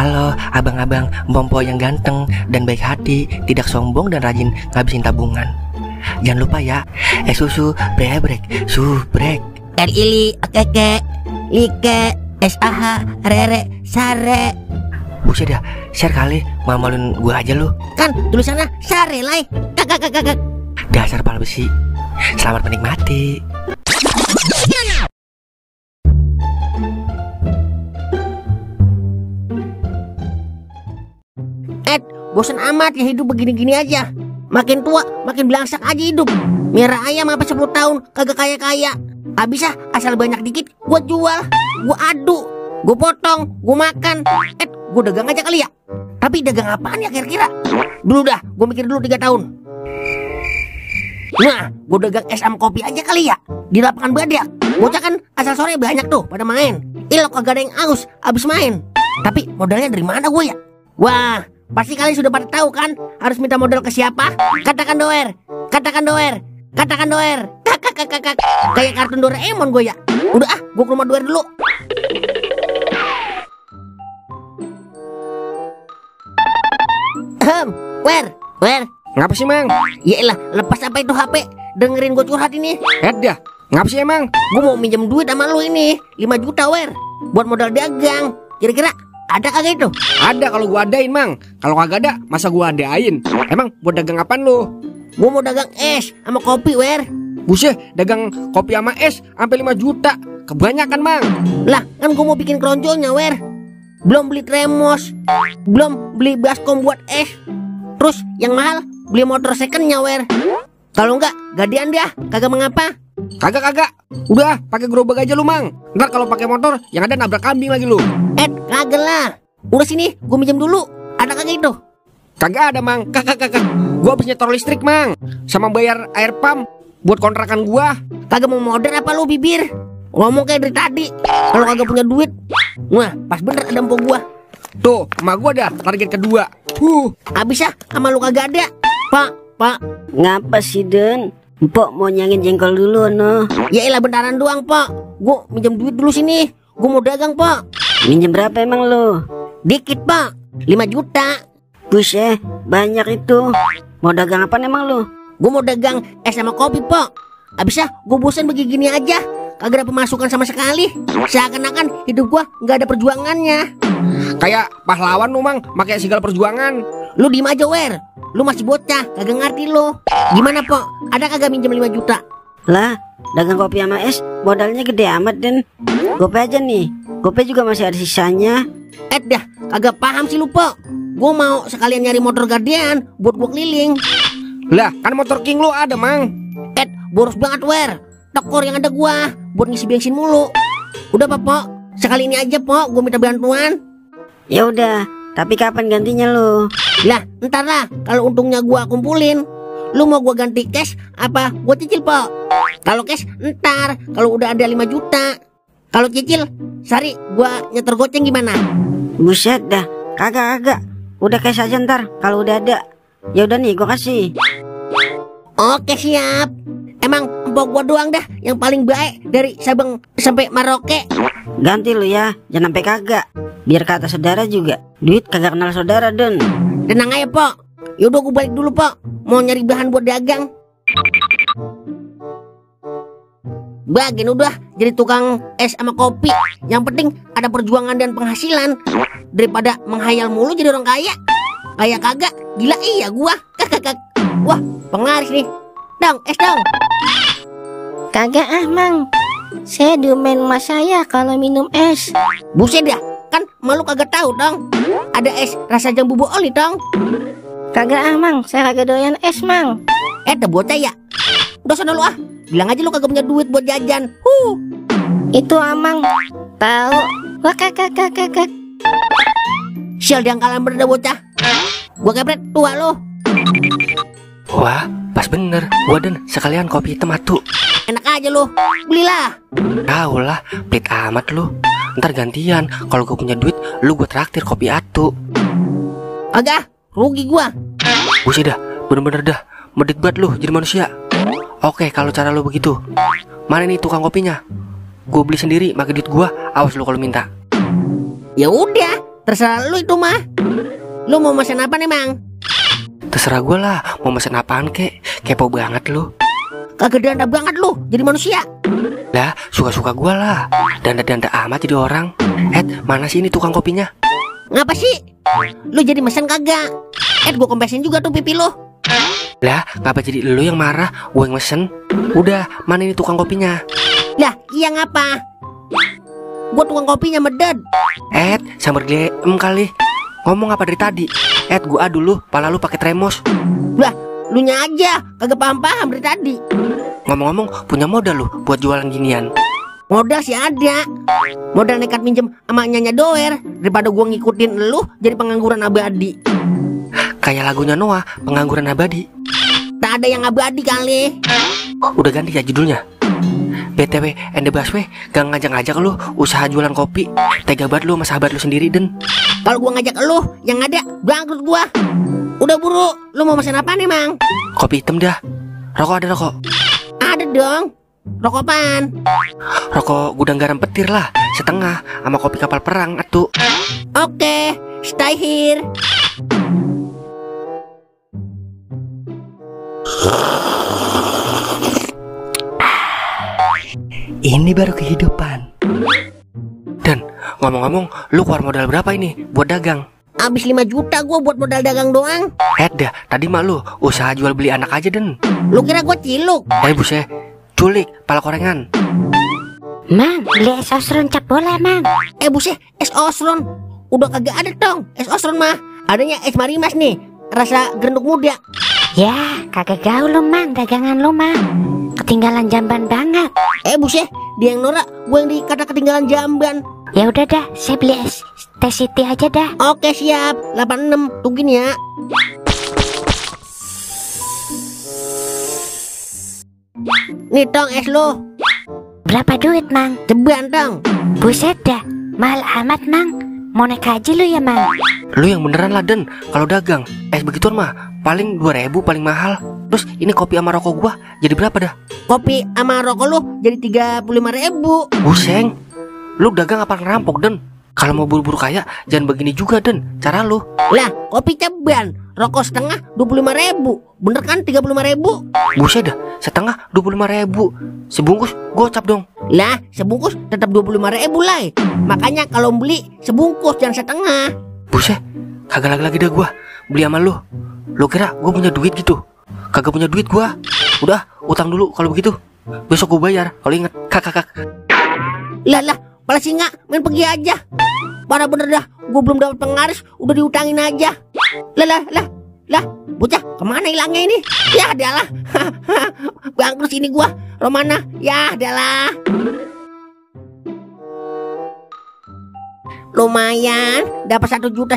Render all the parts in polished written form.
Halo abang-abang Bompo yang ganteng dan baik hati, tidak sombong dan rajin ngabisin tabungan. Jangan lupa ya, susu brebrek, subrek. Ili, keke, like, SAH, rere, sare. Buset dah, share kali, mamalin gua aja lu. Kan tulisannya sare lai. Kakak. Dasar pala besi. Selamat menikmati. Bosan amat ya hidup begini-gini aja. Makin tua makin belangsak aja hidup. Merah ayam apa 10 tahun kagak kaya-kaya. Habis asal banyak dikit gua jual, gua aduk, gua potong, gua makan. Gua dagang aja kali ya. Tapi dagang apaan ya kira-kira? Dulu dah, gua mikir dulu 3 tahun. Nah, gua dagang es sama kopi aja kali ya. Di lapangan Badak. Bocah kan asal sore banyak tuh pada main. Ilok kagak ada yang aus abis main. Tapi modalnya dari mana gua ya? Wah, pasti kalian sudah pada tahu kan harus minta modal ke siapa? Katakan doer. Kakak. Kayak kartun Doraemon gue ya. Udah gue ke rumah doer dulu. Wer. Ngapa sih, Mang? Yaelah, lepas apa itu HP? Dengerin gue curhat ini. Dah. Ngapa sih emang? Gue mau minjem duit sama lu ini 5 juta, Wer. Buat modal dagang. Kira-kira ada kagak itu? Ada kalau gua adain, Mang. Kalau kagak ada, masa gua adain? Emang buat dagang apaan lu? Gua mau dagang es sama kopi, Wer. Buset, dagang kopi sama es sampai 5 juta. Kebanyakan, Mang. Lah, kan gua mau bikin keronjolnya, Wer. Belum beli tremos, belum beli baskom buat es. Terus yang mahal beli motor secondnya, Wer. Kalau enggak, gadean dia, kagak mengapa. Kagak. Udah, pakai gerobak aja lu, Mang. Ntar kalau pakai motor, yang ada nabrak kambing lagi lu. Kagak lah. Udah sini, gue minjem dulu. Ada kagak itu? Kagak ada, Mang. Kagak. Gua habis nyetor listrik, Mang. Sama bayar air pump buat kontrakan gua. Kagak mau modern apa lu, bibir? Ngomong kayak dari tadi. Kalau kagak punya duit. Wah, pas bener ada empok gua. Tuh, emak gua ada target kedua. Abis sama lu kagak ada. Pak. Ngapa sih, Den? Mpok mau nyangin jengkol dulu, no? Ya elah bentaran doang, Pak. Gue minjem duit dulu sini. Gue mau dagang, Pak. Minjem berapa emang lo? Dikit, Pak. 5 juta. Buset, banyak itu. Mau dagang apa emang lo? Gue mau dagang es sama kopi, Pak. Abis gue bosan begini aja. Kagak ada pemasukan sama sekali. Seakan-akan hidup gue gak ada perjuangannya. Kayak pahlawan lu, Mang, pakai segala perjuangan. Lu diem aja, Wer. Lu masih bocah, kagak ngerti lu. Gimana, Pok? Ada kagak minjem 5 juta? Lah, dagang kopi sama es modalnya gede amat, Den. Gope aja nih. Gope juga masih ada sisanya. Dah, kagak paham sih lu, Pok. Gue mau sekalian nyari motor gadean buat gue keliling. Lah, kan motor King lu ada, Mang. Boros banget, Wer. Tekor yang ada gua buat ngisi bensin mulu. Udah, Pok. Sekali ini aja, Pok. Gue minta bantuan. Ya udah, tapi kapan gantinya lo? Lah, ntar lah. Kalau untungnya gua kumpulin. Lu mau gua ganti cash apa gua cicil, Pok? Kalau cash ntar, kalau udah ada 5 juta. Kalau cicil, sehari gua nyetor goceng gimana? Buset dah, kagak. Udah cash aja ntar kalau udah ada. Ya udah nih, gua kasih. Oke, siap. Emang empok gua doang dah yang paling baik dari Sabang sampai Maroke. Ganti lu ya, jangan sampai kagak. Biar kata saudara juga. Duit kagak kenal saudara, Den. Tenang aja, Pok. Yaudah gue balik dulu, Pok. Mau nyari bahan buat dagang. Bagian udah jadi tukang es sama kopi. Yang penting ada perjuangan dan penghasilan. Daripada menghayal mulu jadi orang kaya. Kayak kagak, gila iya gua. Kakak. Wah, penglaris nih. Dong, es dong. Kagak Mang. Saya diomelin mas saya kalau minum es. Buset dah, kan malu kagak tahu dong. Ada es rasa jambu oli dong. Kagak Mang, saya kagak doyan es, Mang. Dah bocah ya. Udah sana lu bilang aja lu kagak punya duit buat jajan. Itu Amang tahu. Wah, kakak. Sial diangkalan bener dah bocah. Gua kepret tua lu. Wah, pas bener. Gua dan sekalian kopi hitam atu. Enak aja lu, belilah. Tahu lah, pelit amat lu. Ntar gantian, kalau gue punya duit, lu gue traktir kopi atu. Agak, rugi gua. Buset dah, bener-bener dah. Medit banget lu jadi manusia. Oke, kalau cara lu begitu. Mana nih tukang kopinya? Gue beli sendiri, pakai duit gua. Awas lu kalau minta. Ya udah, Terserah lu itu mah. Lu mau pesan apa nih, Mang? Terserah gue lah, mau mesen apaan kek. Kepo banget lu. Kagak danda banget lu jadi manusia. Lah, suka-suka gue lah. Danda-danda amat jadi orang. Mana sih ini tukang kopinya? Ngapa sih? Lu jadi mesen kagak? Gue kompesin juga tuh pipi lu. Lah, ngapa jadi lu yang marah, gue yang mesen? Udah, mana ini tukang kopinya? Lah, iya ngapa? Gue tukang kopinya meded. Sambar GM kali. Ngomong apa dari tadi? Gue dulu, pala lu pakai tremos. Lah, lu nya aja kagak paham-paham dari tadi. Ngomong-ngomong, punya modal lu buat jualan ginian? Modal sih ada. Modal nekat minjem sama nyanya doer daripada gua ngikutin lu jadi pengangguran abadi. Kayak lagunya Noah, pengangguran abadi. Tak ada yang abadi kali. Udah ganti ya judulnya. BTW, Ende Baswe gak ngajak-ngajak lu usaha jualan kopi. Tega banget lu sama sahabat lu sendiri, Den. Kalau gua ngajak lu, yang ada bangkrut gua. Udah buru, lu mau pesan apa nih, Mang? Kopi hitam dah. Rokok ada rokok? Ada dong. Rokok apaan? Rokok gudang garam petir lah, setengah sama kopi kapal perang atuh. Oke, stay here. Ini baru kehidupan. Dan ngomong-ngomong, lu keluar modal berapa ini buat dagang? Abis 5 juta gua buat modal dagang doang. Dah, tadi mah lu usaha jual beli anak aja, Den. Lu kira gua ciluk? Buset, culik, pala korengan. Mang, beli es osron cap bola, Mang. Buset, es osron. Udah kagak ada dong es osron mah. Adanya es marimas nih, rasa gerenduk muda. Ya, kagak gaul lo, Mang, dagangan lo, Mang. Ketinggalan jamban banget. Buset, dia yang norak, gua yang dikata ketinggalan jamban. Ya udah dah, saya beli es teh Siti aja dah. Oke, siap. 86, tungguin ya. Nih tong es lo. Berapa duit, Mang? Ceban tong. Buset dah, mahal amat, Mang. Mau naik haji lu ya, Mang? Lu yang beneran lah, Den. Kalau dagang es begituan mah paling 2.000 paling mahal. Terus ini kopi sama rokok gua jadi berapa dah? Kopi sama rokok lu jadi 35.000. Buseng, lu dagang apa ngerampok, Den? Kalau mau buru-buru kaya jangan begini juga, Den. Cara lu. Lah, kopi ceban, rokok setengah 25.000. Bener kan 35.000? Buset dah, setengah 25.000. Sebungkus gocap dong. Lah, sebungkus tetap 25.000 lah. Makanya kalau beli sebungkus jangan setengah. Buset, kagak lagi dah gua beli sama lu. Lu kira gua punya duit gitu? Kagak punya duit gua. Udah, utang dulu kalau begitu. Besok gua bayar kalau inget. Kakak. Lah, pala singa, main pergi aja. Parah bener dah, gua belum dapat pengaris udah diutangin aja. Lah, bocah kemana hilangnya ini? Ya adalah. Bangkrut ini gua. Romana, ya adalah. Lumayan, dapat 1,5 juta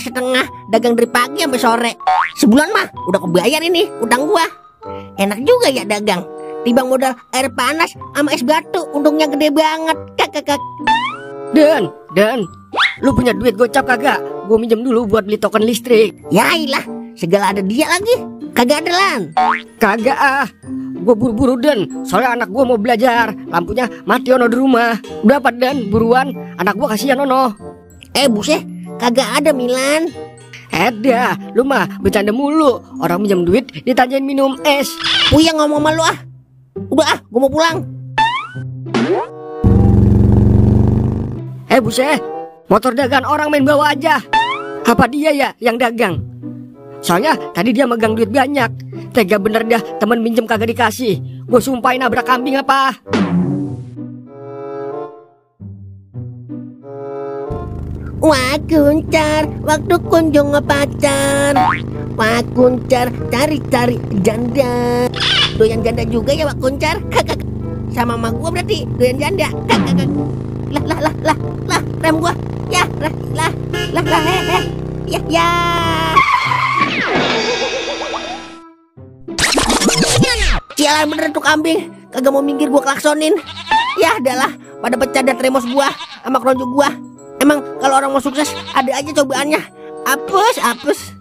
dagang dari pagi sampai sore. Sebulan mah udah kebayar ini utang gua. Enak juga ya dagang. Timbang modal air panas sama es batu, untungnya gede banget. Kakak. Dan, lu punya duit gocap kagak? Gue minjem dulu buat beli token listrik. Yailah, segala ada dia lagi. Kagak ada lan. Kagak ah. Gue buru-buru Den, soalnya anak gue mau belajar. Lampunya mati ono di rumah. Berapa Den? Buruan, anak gue kasihan ono. Buset, kagak ada Milan. Dah, lu mah bercanda mulu. Orang minjem duit ditanyain minum es. Puyeng ngomong sama lu ah. Udah gue mau pulang. Buset, motor dagang orang main bawa aja. Apa dia ya yang dagang? Soalnya tadi dia megang duit banyak. Tega bener dah, temen minjem kagak dikasih. Gue sumpahin nabrak kambing apa. Wah kuncar, waktu kunjung pacar. Wah kuncar, cari-cari janda. Doyan janda juga ya Wak Kuncar. Sama sama gua berarti doyan janda. Lah, rem gua. Ya, lah, ya. Sialan bener tuh kambing, kagak mau minggir gua klaksonin. Ya adalah, pada pecah dah tremos gua sama keronjok gua. Emang kalau orang mau sukses ada aja cobaannya. Apes.